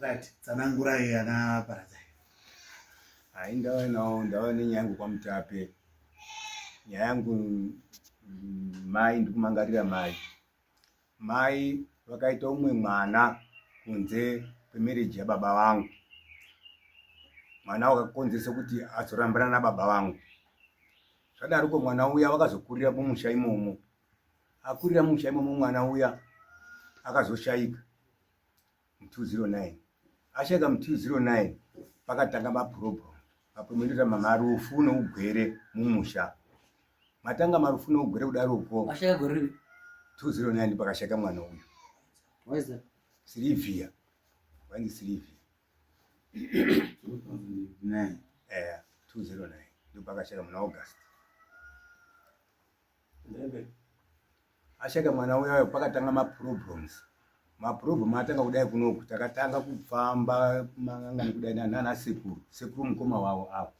Right, tsanangurai ana Paradzai. Hai ndava nawo ndava nenyaya yangu kwaMutape. Nyaya yangu mai ndikumangarira mai. Mai vakaita umwe mwana kunze kwemereji yababa vangu. Mwana wakakonzeresa kuti azorambana nababa vangu. Zvadaroko mwana uya wakazokurira mumusha imomo. Akurira mumusha imomo mwana uya akazoshaika mu 209. Ashaika mu 209 pakatanga maproblem. Maproblem inoita marufu neugwere mumusha. Matanga marufu neugwere kudaroko. Ashaika gore ripi? 209 pakashaika mwana uyu. Waiza? Silivia. Wainzi Silivia. 2009. Eh, 209 ndopakashaika muna August. Ashaka mwana uya pakatanga maproblems. Maproblem atanga kudai kunoku takatanga kufamba mangangani kudai nana sekuru, sekuru mukoma wavo avo.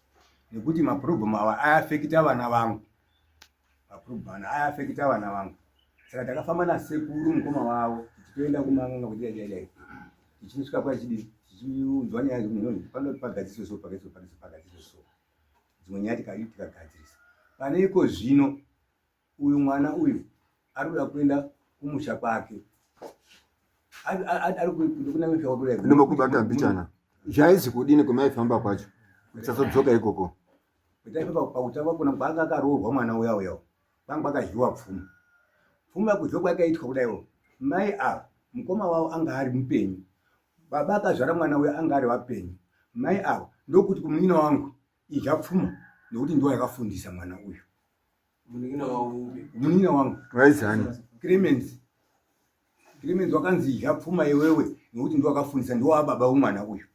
Nekuti maproblem awa ayafekita vana vangu. Maproblem ayafekita vana vangu. Saka takafamba nasekuru mukoma wavo tichitoenda kumanganga kuti dai dai. Tichisvika kwa chidi tichiudzwa nyaya dzekuti panoda kuti pagadziswe so pagadziswe pagadziswe pagadziswe so. Dzimwe nyaya tikadii tikagadzirisa. Pane iko zvino uyu mwana uyu ari kuda kuenda kumusha kwake. Ari kuda kumusha kwake kudai. Ndinokubata mbichana. Zvaizi kudini kwemaifamba kwacho? Tisazodzoka ikoko. Taifamba pakutanga kuna kwanga akaroorwa mwana uya uya. Kwanga kwakadyiwa pfuma. Pfuma kudyiwa kwakaitwa kudaiwo. Mai ava mukoma wavo anga ari mupenyu. Baba akazvara mwana uya anga ari vapenyu. Mai ava ndokuti kumunin'ina wangu idya pfuma nekuti ndiwo yakafundisa mwana uyu. Munin'ina wangu upi? Munin'ina wangu. Vaizani? Clemens. Clemens wakanzi idya pfuma iwewe nekuti ndiwo akafundisa ndiwo wababa wemwana uyu.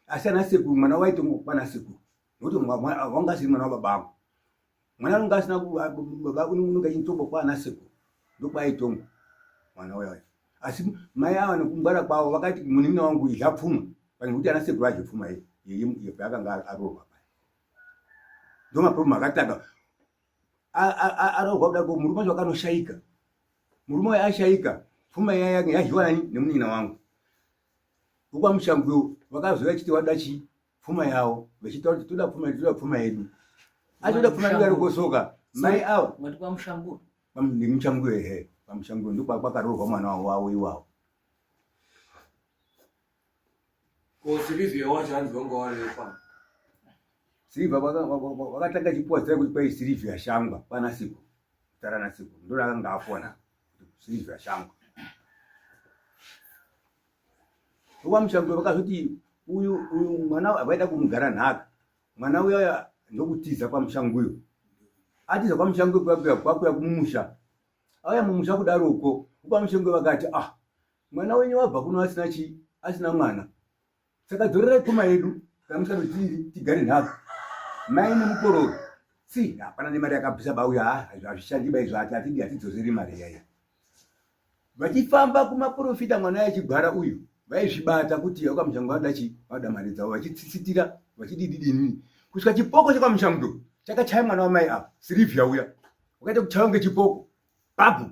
Asi ana sekuru mwana waitongo kwana sekuru. Nekuti wanga asiri mwana wababa angu. Mwana anonga asina baba unonga achitongo kwana sekuru. Ndokwaitongo mwana uya uya. Asi mai ava nekungwara kwavo vakati munin'ina wangu idya pfuma. Pane kuti ana sekuru adye pfuma iyi iyi yaakanga aroorwa paya. Ndomaproblem akatanga aroorwa kudako murume wacho akanoshaika. Murume uya ashaika pfuma iya yake yadyiwa nani nemunin'ina wangu. VokwaMushangwiwo vakazouya vachiti vanoda chii pfuma yavo vachitaura kuti toda pfuma yedu toda pfuma yedu. Asi toda pfuma yedu varikosoka mai ava. Mati kwaMushangwiwo? NdiMushangwiwo ehe kwaMushangwiwo ndokwakaroorwa mwana wavo iwawo. Ko Silivia wacho hanzi wanga warepa. Silivia wakatanga chipuwa zita kuti kwai Silivia Shangwa kwana Siku. Zita rana Siku ndo rakanga apona Silivia Shangwa. VokwaMushangwa vakazoti uyu uyu mwana vaida kumugara nhaka. Mwana uya ndokutiza kwaMushangwiyo. Atiza kwaMushangwiyo kwakuya kwakuya kumusha. Auya mumusha kudaroko vokwaMushangwiyo vakati ah mwana wenyu wabva kuno asina chii asina mwana saka dzorerai pfuma yedu kana musati tiri tigare nhaka mai nemukororo si hapana nemari yakabvisa bauya hazvishandi ba izvo ati atidi hatidzoseri mari yaya vachifamba kumaprofita mwana yachigwara uyu vaizvibata kuti vakamushango vanoda chii vanoda mari dzavo vachitsitsitira vachidididini kusvika chipoko chekwamushango chakachaya mwana wamai apa sirivhia uya wakaita kuchaiwa ngechipoko babu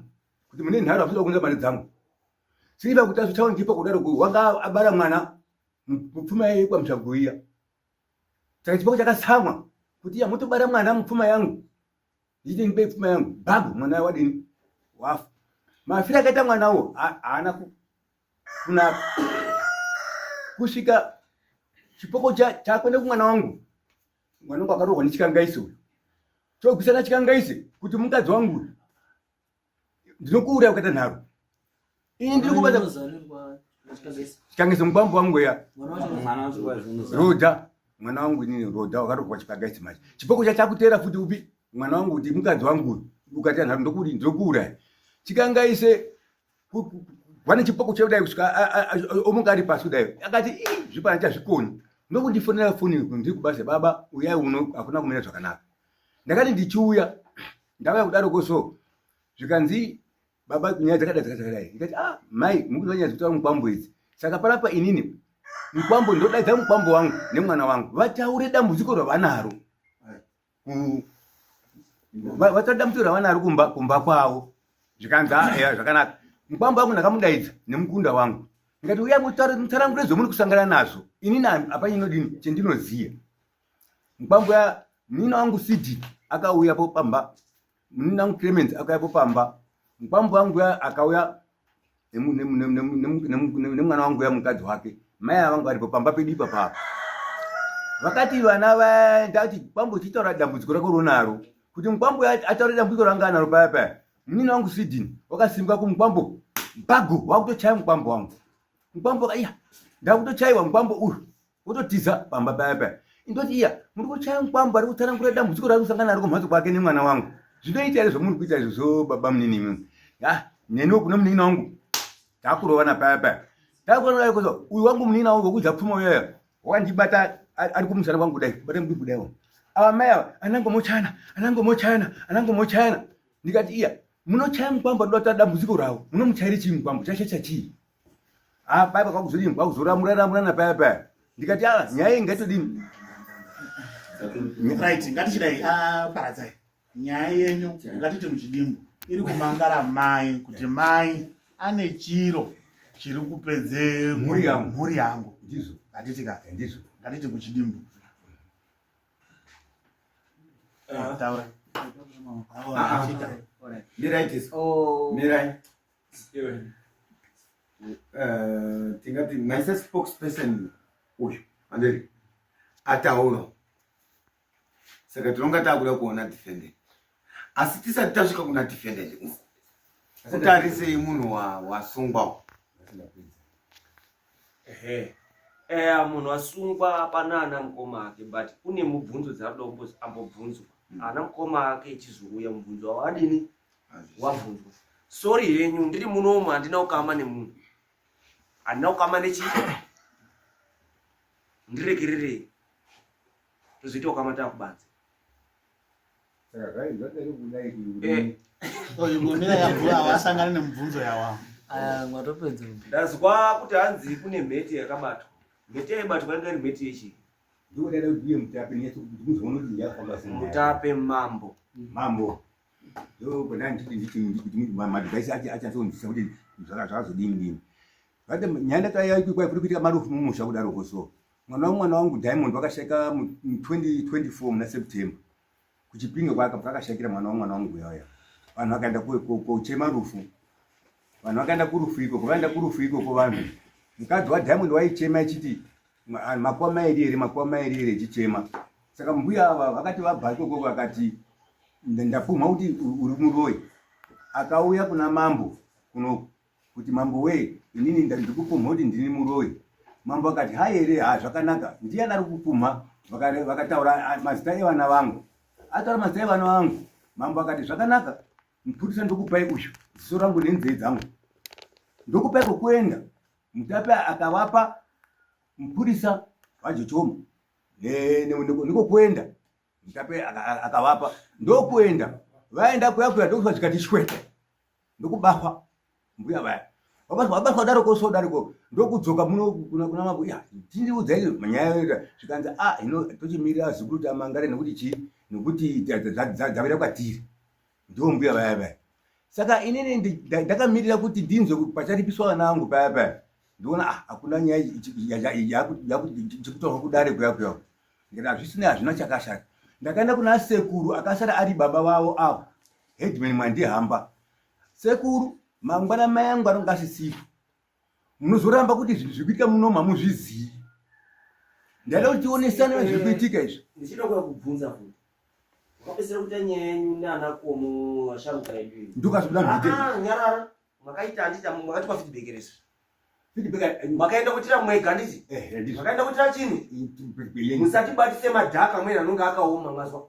kuti mune nharo hamusi kuunza mari dzangu siriva kuti azvitaura ndipo kudaro wanga abara mwana mupfuma yeye kwamutsvago iya saka chipoko chakatsamwa kuti iya motobara mwana mupfuma yangu ndichiti ndipe pfuma yangu bhagu mwana wadini wafa mafiro akaita mwana uwo haana kunaka kusvika chipoko chakwenda kumwana wangu mwana wangu akarohwa nechikangaiso uyu chogwisana chikangaise kuti mukadzi wangu uyu ndinokuuraya ukaita nharo ini ndiri kubata chikangaise mukwambo wangu ya rodha mwana wangu inini rodha wakarohwa chikangaise manje chipoko chachakuteera futi upi mwana wangu kuti mukadzi wangu uyu ukaita nharo ndokudi ndinokuuraya chikangaise vane chipoko chekudai kusvika omuka ari pasi kudai akati ii zvipana chazvikoni ndokundifonera foni ndiri kubasa baba uyai uno hakuna kumira zvakanaka ndakati ndichiuya ndauya kudaro koso zvikanzi baba nyaya dzakadai dzakadai ndikati ah mai mukuziva nyaya dzekutaura mukwambo idzi saka panapa inini mukwambo ndodaidza mukwambo wangu nemwana wangu vataure dambudziko ravanaro Vataura dambudziko ravanaro kumba kumba kwavo. Zvikanzi ah, eya zvakanaka. Mukwambo wangu ndakamudaidza nemukunda wangu. Ndikati uya mutsanangure zvomuri kusangana nazvo. Inini hapana inodini chendinoziva. Mukwambo ya munina wangu Sidi akauya po pamba. Munina wangu Clemens akauya po pamba. Mukwambo wangu ya akauya nemwana wangu ya mukadzi wake. Mai ava vangu varipo pamba pedu ipapa apa. Vakati vana vaya ndati kwambo chitaura dambudziko rako ronaro. Kuti mukwambo ataure dambudziko ranga anaro paya paya. Munina wangu Sidney wakasimuka kumukwambo bago wakutochaya mukwambo wangu. Mukwambo iya ndakutochaiwa mukwambo uyu wototiza pamba paya paya indoti iya muri kuchaya mukwambo ari kutsanangura dambudziko raari kusangana naro kumhatso kwake nemwana wangu zvinoita here zvamuri kuita izvozvo baba munini imimi ya neniwo kune munin'ina wangu takurovana paya paya takurovana kosa uyu wangu munin'ina wangu wekudya pfuma uyaya wakandibata ari kumusana kwangu kudai bata mudumbu kudai wangu ava mai ava anangomochana anangomochana anangomochana ndikati iya munochaya mukwambo anoda kuti dambudziko ravo munomuchaire chii mukwambo chashacha chii ah paya pakakuzodini kwakuzoramura ramurana paya paya ndikati ah nyaya iyi ngaitodini right ngatichidai ah paradzai nyaya yenyu ngatiti muchidimbu iri kumangara mai kuti mai ane chiro chiri kupedze mhuri yangu mhuri yangu ndizvo ngatiti ka ndizvo ngatiti muchidimbu ah. taura ah, ah. mirai tisu oh. mirai Eh, tingati maisa spokesperson uyu andiri ataura saka tinonga takuda kuona defendant asi tisati tasvika kuna defendant uku kutarisei munhu wasungwa ehe eya munhu asungwa pana ana mukoma ake but kune mubvunzo dzakuda kumbozi ambobvunzwa ana mukoma ake echizouya mubvunzo wavo adini wabvunzwa sorry henyu ndiri munomu handina ukama nemunhu handina ukama nechii ndiregererei tozoita ukama takubanze wasangana nemubvunzo yawa ndazwa kuti hanzi kune mhete yakabatwa mhete yaibatwa yanga iri mhete yechii mutape mambo mambo madhivhaisi achazonzwisa kuti zvakazodini dini vati nyaya ndakaikwai kuri kuitika marufu mumusha kudaroko so mwana wamwana wangu diamond wakashaika mu 2024 muna september kuchipinge kwakashaikira mwana wamwana wangu uyauya vanhu vakaenda kochema rufu vanhu vakaenda kurufu ikoko vaenda kurufu ikoko vanhu mukadzi wadiamond waichema ichiti makuva mairi here makuva mairi here ichichema saka mbuya ava vakati vabva ikoko vakati ndapumha kuti uri muroyi akauya kuna mambo kunoku kuti mambo wee inini ndikupumha kuti ndini muroyi mambo akati ha here ha zvakanaka ndiyani ari kupumha vakataura mazita evana vangu ataura mazita evana vangu mambo akati zvakanaka mupurisa ndokupai uyu ziso rangu nenzee dzangu ndokupai kwekuenda mutape akavapa mupurisa vajochomo ndiko kuenda mutape akavapa ndokuenda vaenda kuya kuya ndokufa zvikati shwete ndokubahwa mbuya vaya wabatwa wabatwa daroko so daroko ndokudzoka muno kuna kuna mambo ya tindiudza iyo nyaya yoita zvikanzi ah hino tochimirira zukuru kuti amangare nekuti chii nekuti dzavira kwatiri ndiwo mbuya vaya vaya saka inini ndakamirira kuti ndinzwe kuti pacharipiswa vana vangu paya paya ndiona ah hakuna nyaya chikutaurwa kudare kuya kuya ndikati hazvisina hazvina chakashata ndakaenda kuna sekuru akasara ari baba vavo avo headman mwandihamba sekuru mangwana mai angu anonga asisipo munozoramba kuti zvinhu zviri kuitika muno mamuzvizii ndaida kuti tionesane zviri kuitika izvi ndichida kuya kubvunza futi makapedzisira kuita nyaya yenyu nana komo vasharuka edu iyi ndokazobuda mhete Ah, nyarara makaita handiti makatipa feedback resu feedback makaenda kuitira mwega handiti eh ndizvo makaenda kuitira chini musatibatise madhaka amweni anonge akaoma mazwa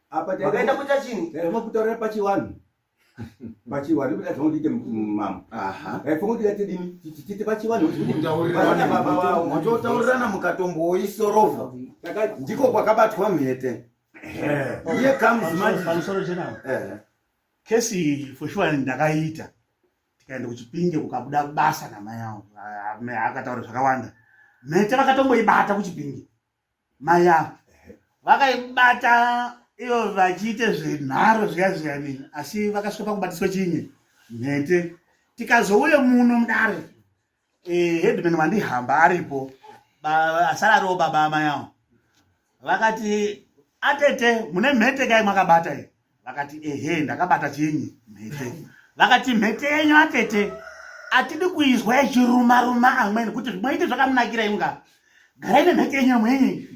apa makaenda kuita chini taima kutaurira pachivanhu pachivanhu kuti azwa kuti mama Aha. taifunga kuti atidini tite pachivanhu Mutaurirane, baba wavo motoutaurirana mukatomboisorovha Takati- ndiko kwakabatwa mhete iye comes manje pamusoro chenawo Eh. kesi iyi for sure ndakaita tikaenda kuchipinge kukabuda basa namai avo akataura zvakawanda mhete vakatomboibata kuchipinge mai avo vakaibata Ivo vachiite zvenharo zviya zviyani, asi vakasvika pakubatiswa chinyi mhete. Tikazouye muno mudare, eh, headman Mandihamba aripo, asara ariwo baba amai avo vakati, atete mune mhete kai makabata iyi? Vakati ehe, ndakabata chinyi mhete. Vakati mhete yenyu atete atidi kuizwa yechiruma ruma amweni, kuti mwaite zvakamunakira inga garai nemhete yenyu mwenyi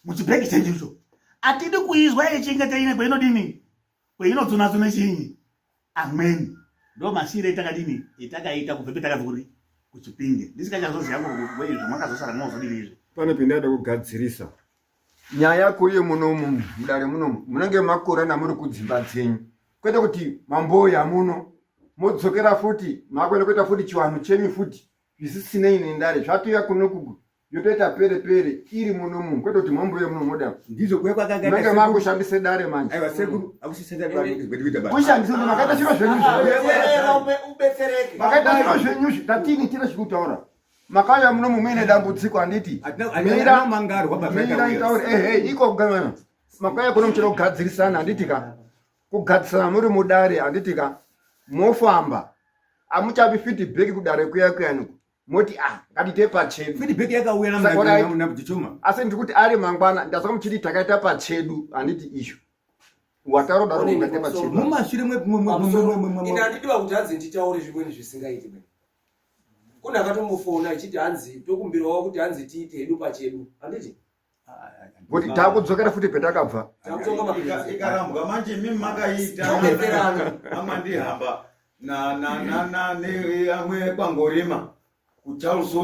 muchibhegi chenyu icho, atidi kuizwa yechinge teine kweinodini kweinotsuna-tsuna chinyi amweni. Ndo masire etakadini etakaita kubva petakabva kuri kuChipinge. Ndisingachazoziva izvo makazosara mozodini izvi. Pane pendada kugadzirisa nyaya yako iye munomu mudare munomu, munenge makorana muri kudzimba dzenyu, kwete kuti mamboya muno modzokera futi makuenda kuita futi chivanhu chenyu futi zvisisinei nendare. Zvatouya kunoku yotoita pere pere iri munomu, kwete kuti mamboya muno moda ndizvo kuya kwakanga munenge makushandise dare manje. Aiwa sekuru, akusisenda dare kuita basa. Kushandisa kuti makaita chiro zvenyu, Ubetsereke. Makaita chiro zvenyu, tatini tine chikutaura. Makauya muno muine dambudziko, handiti? Mira mangarwa. Mira itaure. Ehe, iko kugana makauya kuno muchida kugadzirisana, handiti ka? Kugadzirisana muri mudare, handiti ka? Mofamba amuchapi feedback kudare kuya kuyanuku, moti ah, ngatiite pachedu. Feedback yakauya Saka naDichoma. Asi ndiri kuti ari mangwana ndasaka muchiti takaita pachedu, handiti? Isho wataura daro, ungaite pachedu. Mumashure. Ine handidiwa kuti hanzi nditaure zvimweni zvisingaiti bani. Kune akatombofona achiti hanzi tokumbirawo kuti hanzi tiite hedu pachedu, handiti? Kuti takudzokera futi petakabva. Takutonga mapenzi. Ikarambwa manje, mimi makaita Tobetserana. Amandihamba na na na na neamwe kwangorima kuCharles,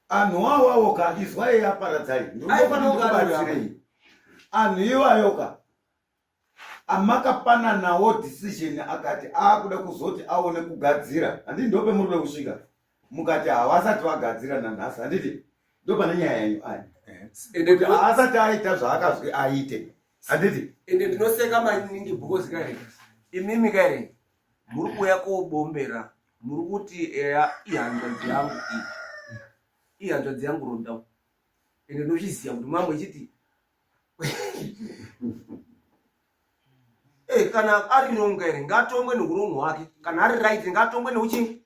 anhu awawo ka, izwai aparadzai. Aifanira kunge ari Ndikubatsirei anhu iwayo ka amakapananawo decision, akati aakuda kuzoti aone kugadzira, handiti? Ndope muri kuda kusvika mukati havasati vagadzira nanhasi, handiti? Ndopane nyaya yenyu aya Ende kuti haasati aita zvaakazwi aite, handiti? Ende ndinoseka maningi because kare imimi kare muri kuuya kobombera, muri kuti eya, ihanzvadzi yangu iyi, ihanzvadzi yangu Rodau. Ende ndinozviziva kuti mamwe ichiti Eh, kana ari wrong here ngaatongwe neurongo hwake, kana ari right ngaatongwe neuchini.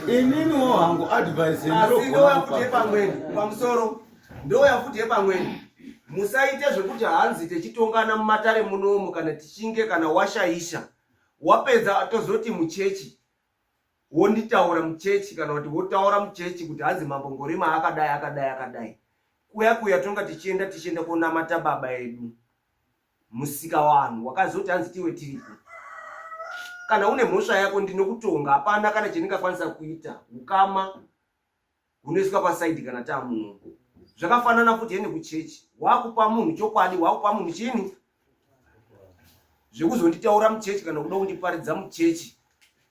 Ininiwo hangu advice Asi ndouya futi yepamweni pamusoro, ndouya futi yepamweni. Musaite zvekuti hanzi techitongana mumatare munomu, kana tichinge kana washaisha wapedza tozoti muchechi wonditaura muchechi, kana kuti wotaura muchechi kuti hanzi Mambo Ngorima akadai akadai akadai. Kuya kuya tonga tichienda tichienda konamata baba edu musika wanhu wakazoti hanzi tiwe tiripo. Kana une mhosva yako ndinokutonga, hapana kana chendingakwanisa kuita. Ukama hunoiswa pasaidi kana taamuno. Zvakafanana futi hene kuchechi, wakupa munhu chokwadi, wakupa munhu chini zvekuzonditaura muchechi kana kuda kundiparidza muchechi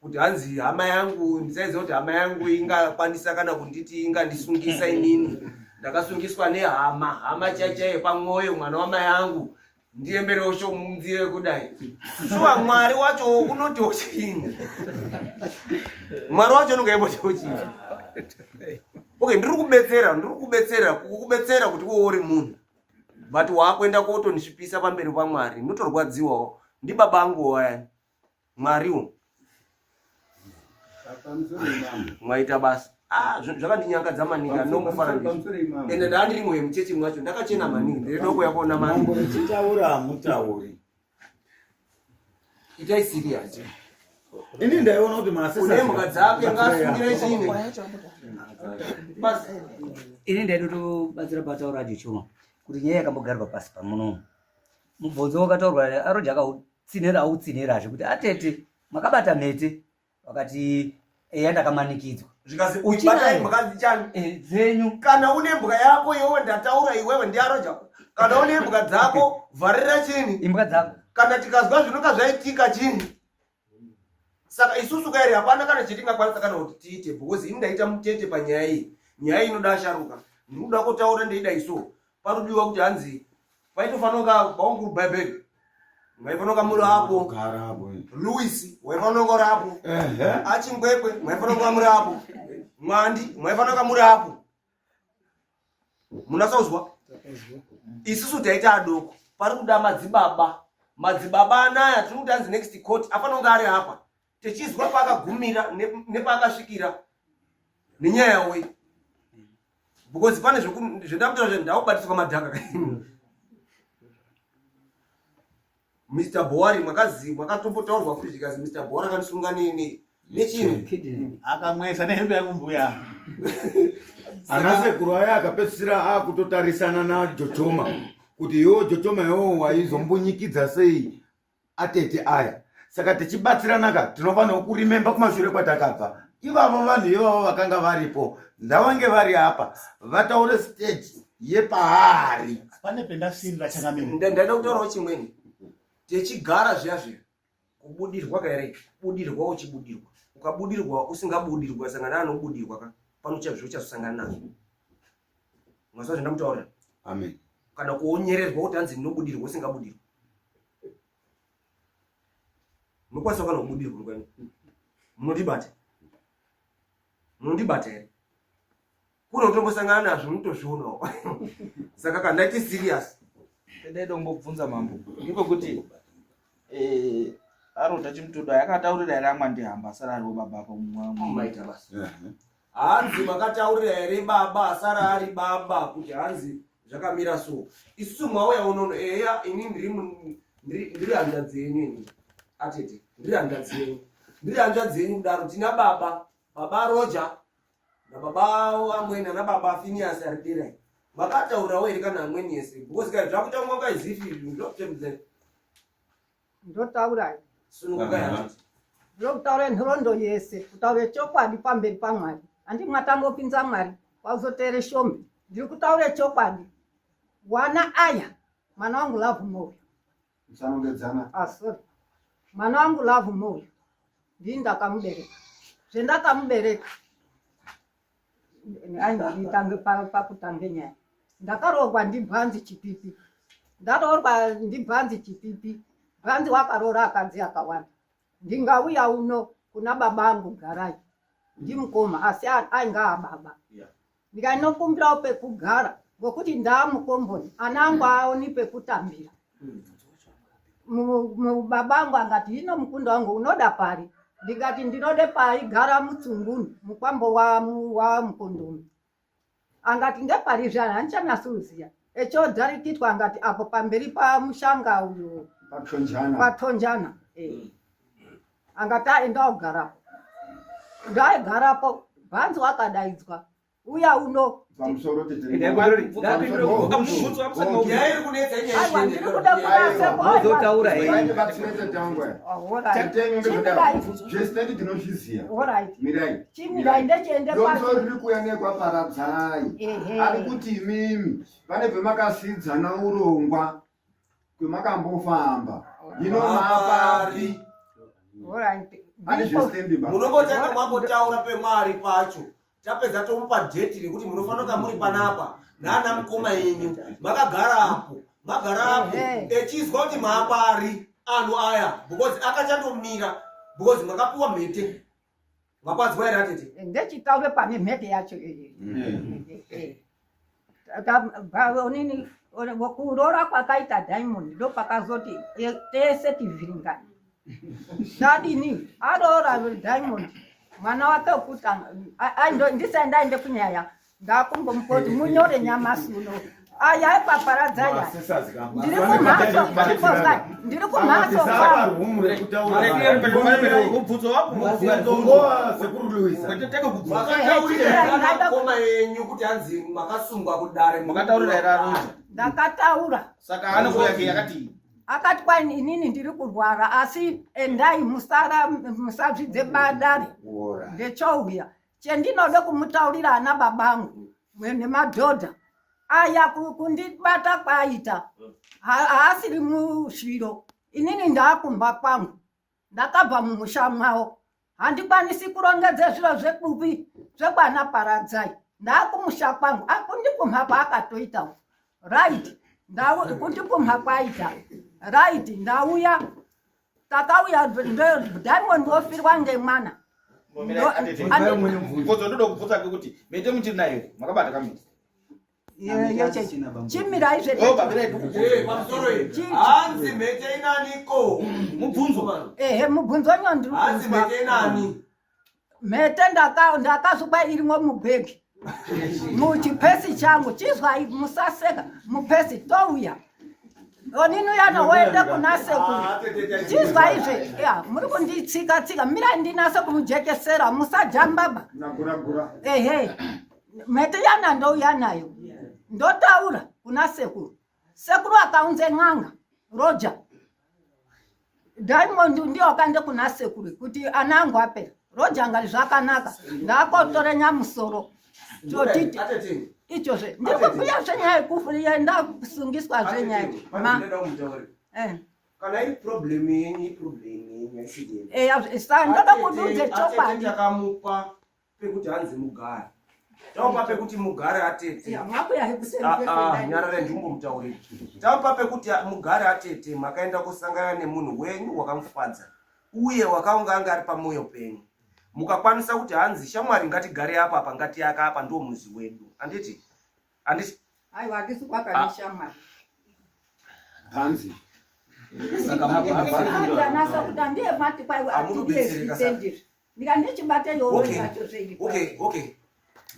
kuti hanzi hama yangu. Ndisaiziva kuti hama yangu ingakwanisa kana kunditi ingandisungisa inini. Ndakasungiswa nehama, hama chaichaiye pamwoyo, mwana wamai angu, ndiemberewo shomunzire kudai. Shuwa Mwari wacho unotiwo chini? Mwari wacho unonge aimbotiwo chini? Okay, ndiri kubetsera, ndiri kubetsera, kukubetsera kuti uwe uri munhu, but waakuenda kotonisvipisa pamberi paMwari. Ndinotorwadziwawo, ndibaba angu wayani Mwariwo. Mwaita basa. Ah, zvakandinyangadza maningi, andinombofara ndizvo. Ende ndaa ndiri mwoyo muchechi mwacho ndakachena maningi, ndiri doko yakuona mani. Mambo muchitaura hamutauri. Itai serious. Ini ndaiona kuti Une mhuka dzake ngaasungire chini basi. Ini ndaidotobatsira pataura Jochuma kuti nyaya yakambogarwa pasi pamunomu, mubvunzo wakataurwa, aroja akautsinhira autsinhirazve kuti atete makabata mhete, vakati eya, ndakamanikidzwa. Zvikasi Uchinayo. batai mukadzi chani Eh, dzenyu. Kana une mbwa yako iwewe, ndataura iwewe ndiaroja, kana une mbwa dzako vharira chini imbwa dzako. Kana tikazwa zvinonga zvaitika chini. Saka isusu kairi hapana kana chetingakwanisa kana kuti tiite, because ini ndaita mutete panyaya iyi. Nyaya iyi inoda asharuka. Ndiri kuda kutaura ndeida iso parodiwa kuti hanzi paitofanira kunga baunguru bhaibheri maifanira kunga muri apo, Louis waifanira kunga uri apo, achingwekwe maifanira kunga muri apo. Mwandi mwaifanira kunge muri apo. Munasauzwa? Isusu taita adoko. Pari kuda madzibaba. Madzibaba anaya tiri kuti anzi next court afanira kunge ari apa. Techizwa paakagumira nepaakasvikira nenyaya yawo iyi. Because pane zvendakutaura zvendakubatiswa madhaka. Mr Bowari makazi makatombotaurwa futi zvikazi Mr Bowari akandisunga nini nechini akamwesa nehembe yangu mbuya ana sekuru aya akapedzisira akutotarisana najochoma kuti iwo jochoma iwowo waizombunyikidza sei atete aya saka tichibatsiranaka tinofanira kurimemba kumashure kwatakabva ivavo vanhu ivavo vakanga varipo ndavange vari apa vataure stage yepaari pane pendasirira changamire ndaida kutaurawo chimweni techigara zviya zviya kubudirwa kaere budirwa uchibudirwa ukabudirwa usingabudirwa sangana anobudirwa ka pano chazvo uchazosangana nazvo mazuva zvandamutaurira amen kana kuonyererwa kuti hanzi ndinobudirwa usingabudirwa munokwanisa kana kubudirwa kwani munondibata munondibata here kune kutombosangana nazvo munotozvionawo saka kana ndaiti serious ndaida kumbobvunza mambo ndikokuti eh, arota chimutudo akataurira here amwa ndihamba asara ariwo baba apo maita basa hanzi makataurira here baba asara ari baba kuti hanzi zvakamira so isusu mwauya unono eya ini ndiri hanzvadzi yenyu ini atete ndiri hanzvadzi yenyu ndiri hanzvadzi yenyu kudaro tina baba baba roja nababa amweni ana baba finias ari dera makataurirawo here kana amweni ese because kai zvakutangwa kaizifi zvakutembedzai ndotaura sunungukai ndokutaura nhoroondo yese kutaura chokwadi pamberi pamwari handi mwatangopinza mwari kwakuzoteere shombe ndiri kutaura chokwadi wana aya mwana wangu love moyo musanongedzana ah, sorry mwana wangu love moyo ndii ndakamubereka zvendakamubereka Nditange pakutange nyaya. Ndakaroorwa ndibhanzi chipipi. Ndaroorwa ndibhanzi chipipi. Bhanzi wakaroora akadzi akawanda. Ndingauya uno kuna baba angu garai. Ndimukoma asi ainga ababa. Ndikanokumbirawo pekugara ngokuti ndaamukomboni ana angu aoni pekutambira. Baba angu angati hino mukunda wangu unoda pari ndikati ndinode paigara mutsunguni mukwambo wa mukondoni angati ngepari zvana handichanasuziya echodharikitwa angati apo pamberi pamushanga uyo patonjana patonjana eh. angati aenda ogarapo ndaigarapo bhanzi wakadaidzwa uya uno pamusoro aiwa ndiri kuda kudamozotaura zvesitandi tinozviziva chimirai ndechiende pamusoro riri kuuya nekwaparadzai ari kuti imimi pane pemakasidzana urongwa kwemakambofamba hino mapapi munongotanga mwambotaura pemari pacho tapedza tomupa dheti rekuti munofanira kunge muri panapa naana mukoma yenyu makagarapo magarapo echizwa kuti maapari anhu aya because akachandomira because makapiwa mhete Makwadzwa here atete? Ndechitaure pane mhete yacho iyi. Onini kuroora kwakaita Diamond ndopakazoti tese tivhiringane. Ndadini aroora Diamond mwana wake wekutanga ndisai ndaende kunyaya ndakumbomukoti munyore nyamasi uno aya epaparadzaya ndiri kumhatso ndiri kumhatso koma yenyu kuti hanzi makasungwa kudare makataurira here aroja ndakataura saka anokuya yakati akati kwai inini ndiri kurwara asi endai musara musazvidze badare ndechouya Chendinoda kumutaurira ana babangu nemadhodha aya kundibata kwaaita haasiri mushwiro inini ndaakumba kwangu ndakabva mumusha mwawo handikwanisi kurongedza zviro zvekupi zvekwana paradzai ndaakumusha kwangu akundipumha kwaakatoita right kundipumha kwaaita right ndauya takauya diamond wofirwa ngemwana Mubvunzo ndoda kubvunza ngekuti mhete muchiri nayo here? Makabata kamhete. Chimirai zve. Oh, baba ndikukuudza. Hanzi mhete inaniko? Mubvunzo. Ehe, mubvunzo nyo ndiri Hanzi kunzwa. mhete inani? Mhete ndakasukwa irimo mubhegi. Muchipesi changu chizwai musaseka mupesi touya. Onini uyana woenda kuna sekuru. Chizwai zve. Ya, muri kunditsika tsika. Mirai ndinase kumujekesera musajamba ba. Ehe. Mhete yana ndouya nayo. Ndotaura kuna sekuru. Sekuru akaunze n'anga Roger. Diamond ndiyo akaenda kuna sekuru kuti ana angu apera. Roger angati zvakanaka. Ndakotore nyamusoro. Totiti icho zve. Ndiri kubhuya zvenyaya yekufu ndakusungiswa zvenyaya. Ma. Eh. Kana iri problem yenyu iproblem yenyu haisi yenyu. Eya, sa ndoda kuduze chokwadi. Takamupa pekuti hanzi mugare tamupa pekuti mugare atete ah, ah, nyarara ndiumbomutaurira tamupa pekuti mugare atete makaenda kusangana nemunhu wenyu wakamufadza uye wakaunga anga ari pamwoyo penyu mukakwanisa kuti hanzi shamwari ngatigare apa apa ngatiaka apa ndiwo muzi wedu handiti handiti aiwa handisi kwaka neshamwari hanzi anasa kuti andiye mati kwaiwa atidie Ndikandichibata iwe Okay. zvacho zvei. Okay, okay.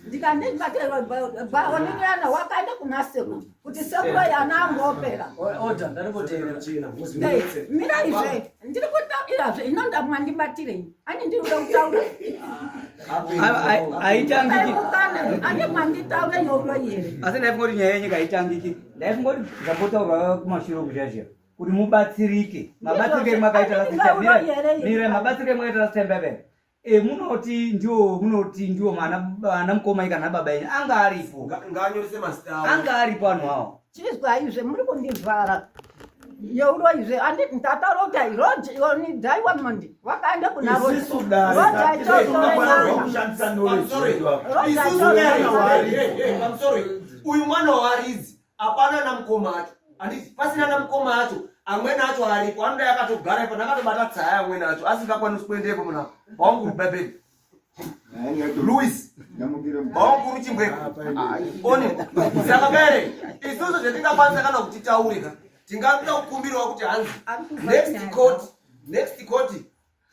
Ndikandichibata iwe baonekana wakaenda kuna sekuru kuti sekuru yana angopera. Order, ndaripoteerera. Hey, mira izve ndiri kutaura zve inonda mwandibatirei ani ndiri kuda kutaura Haitangiki. Mukana ani mwanditaure yoro here Asi ndaifunga kuti nyaya yenyika haitangiki. Ndaifunga kuti zvambotaurwa kumashure uku zviya kuti mubatsirike mabatsirike makaita last time mira mabatsirike makaita last time bebe e munoti ndio munoti ndio mana ana mukoma kana baba yenyu anga aripo Ngaanyorese mazita avo. Anga aripo anhu awo. Chizwa izve muri kundivhara yeuro izve anditi ndataura kuti rodi diamond wakaenda kuna rodi Uyu mwana waridzi hapana namukoma acho handiti pasina namukoma acho amweni acho aripo anodai akatogara ipo ndakatobata tsaya amweni acho asingakwanisi kuendepo muna bawangu bebeni louis bawankuru chimbweko oni saka bere isusu zvetingakwanisa kana kuti taurika tingada kukumbirawo kuti hanzi next court next court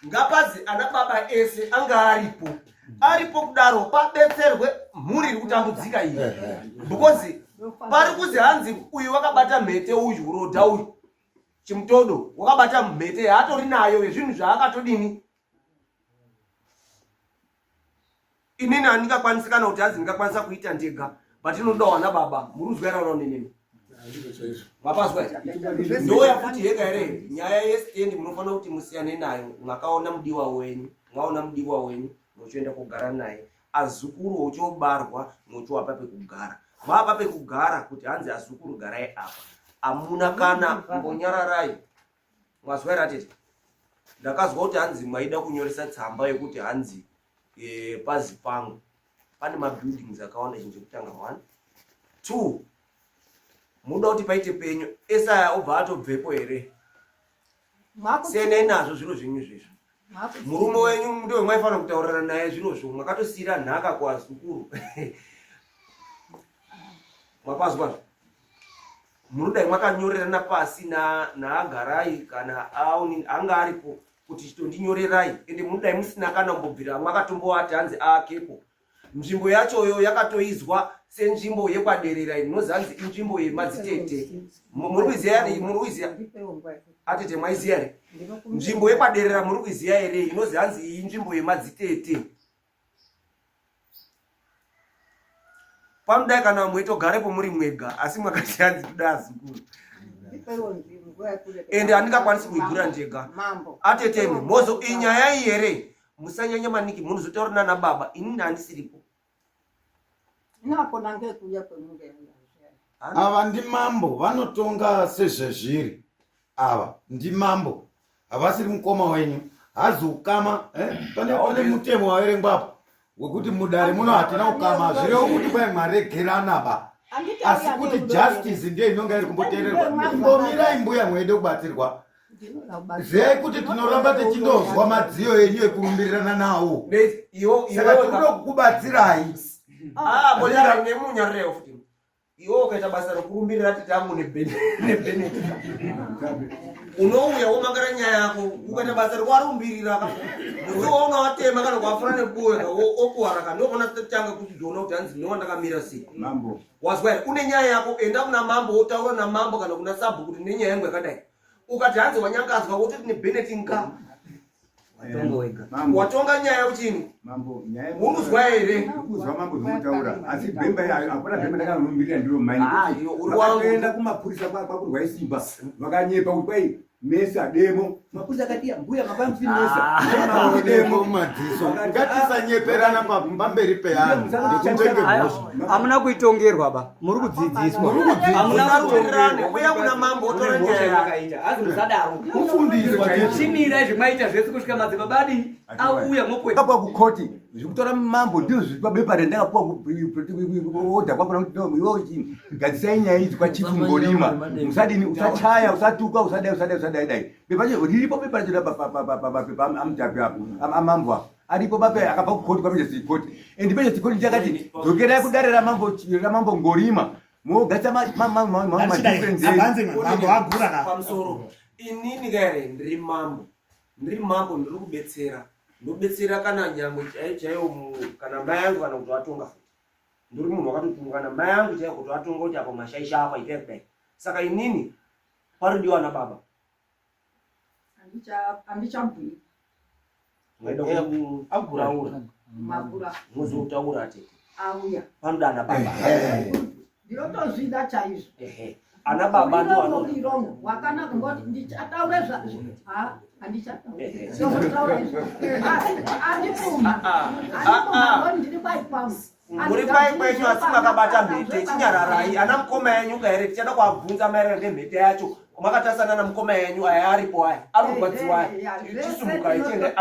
Ngapazi ana baba ese anga aripo aripo kudaro pabetserwe mhuri iri kutambudzika iyi because pari kuzi hanzi uyu wakabata mhete uyu rodha uyu chimutodo wakabata mhete yaatori nayo yezvinhu zvaakatodini inini handingakwanisi kana kuti hanzi ndingakwanisa kuita ndega but inoda wana baba muri kuzwa here nenini mapazwa ndouya futi heka here nyaya yestendi munofanira kuti musiyane nayo mwakaona mudiwa wenyu mwaona mudiwa wenyu mochoenda kugara naye azukuru ochobarwa mochowapa pekugara mapa pekugara kuti hanzi azukuru garai apa amuna kana mbonyararai Mwazwa here atete? Ndakazwa kuti hanzi maida kunyoresa tsamba yekuti hanzi e, pazi pangu pane mabuildings akawanda chinhu chekutanga one two munoda kuti paite penyu ese aya obva atobvepo here siyanai nazvo zviro zvenyu zvezvo murume wenyu ndiwe maifanira kutaurirana naye zvirozvo makatosiira nhaka kuazukuru mapazwa munodai makanyorerana pasi naagarai kana anga aripo kuti chitondinyorerai ende munodai musina kana kumbobvira makatombovati hanzi aakepo nzvimbo yachoyo yakatoizwa senzvimbo yekwaderera inozi hanzi inzvimbo yemadzitete muri kuiziva here muri kuiziva atete mwaiziva here nzvimbo yekwaderera muri kuiziva here inozi hanzi iyi nzvimbo yemadzitete panodai kana mweitogarepo muri mwega asi mwakati hanzi toda azukuru ende handingakwanisi kuigura ndega atetemi mozo inyaya iyi here musanyanya maningi munozotaura nana baba inini handisiripo ava ndimambo vanotonga sezvezviri ava ndimambo havasiri mukoma wenyu hazi ukama eh? pane pane mutemo waverengwapo wekuti mudare muno hatina ukama zvirevo kuti kwai mwaregerana ba asi kuti justice ndiyo inonga iri kumboteererwa imbomirai mbuya mweide kubatsirwa Zvekuti tinoramba tichindozwa madziyo enyu ekurumbirirana nawo. Saka tinoda kukubatsirai. Ah, bonyara nemunyarirewo futi. Iwe ukaita basa rekurumbirira tete angu neBennett. Unouya womangara nyaya yako, ukaita basa rekuarumbirira ka. Musi waunawatema kana kuafura nebuwe ka okuwara ka ndopona tanga kuzoona kuti hanzi ndinowa ndakamira sei. Mambo. Wazwa here? Une nyaya yako, enda kuna mambo wotaura namambo kana kuna sabhuku kuti ndine nyaya yangu yakadai. Ukati hanzi wanyangadzwa wototi neBennett nka. Watonga wega. Watonga nyaya uchini? Mambo, nyaya Unozwa here? Kuzwa mambo zvinotaura. Asi bhemba yayo hakuna bhemba ndakarumbirira ndiro mine. Ah, iyo uri wangu. Vakaenda kumapurisa kwakurwa isimba. Vakanyepa kuti kwai mesa demo. Mapurisa akati mbuya makamuti mesa. Ah. Demo madziso. Ngatisanyeperana pamberi peanhu. Ndikutenge mhosva. Hamuna kuitongerwa ba. Muri kudzidziswa. Muri kudzidziswa. Hamuna kutongerwa. Uya kuna mambo otora nyaya. Yakaita. Asi musadaro. Kufundiswa chete. Chimira izvi maita zvese kusvika madzibaba adini auya mopwe. Ndakapuwa kukoti zvekutora mambo ndizvo zviri pabepa randakapuwa oda kwakona kuti no iwe chini gadzisai nyaya idzi kwachief Ngorima musadini usachaya usatuka usadai usadai usadai dai bepa racho riripo bepa racho papepa amutapi apo amambo apo aripo bape akabva kukoti kwamajesty court and majesty court chakati dzokerai kudare ramambo ramambo Ngorima mogadzisa madifference mambo agura ka pamusoro inini kaere ndiri mambo ndiri mambo ndiri kubetsera ndobetsera kana nyangwe chaiyo chaiyo kana mai angu kana kuti vatonga futi ndiri munhu wakatotunga kana mai angu chaiyo kuti vatonga kuti apo mashaisha apo itai kudai saka inini parodiwa nababa Handichabhuyi. Aguraura. Magura. Muzotaura tete. Auya. Panoda ana baba. Ndinotozvida chaizvo. Ehe. Ana baba ndo ano. Irongo wakanaka ngoti ndichataure zva ha handichataura. Ndozotaura izvo. Andipuma. Andipuma ngoti ndiri kwai kwangu. Muri kwai kwenyu asi makabata mhete chinyararai ana mukoma yenyu ka here tichada kuabvunza maererano nemhete yacho makatasana na mukoma yenyu aya aripo aya ari kurwadziwa aya chisumuka ichienda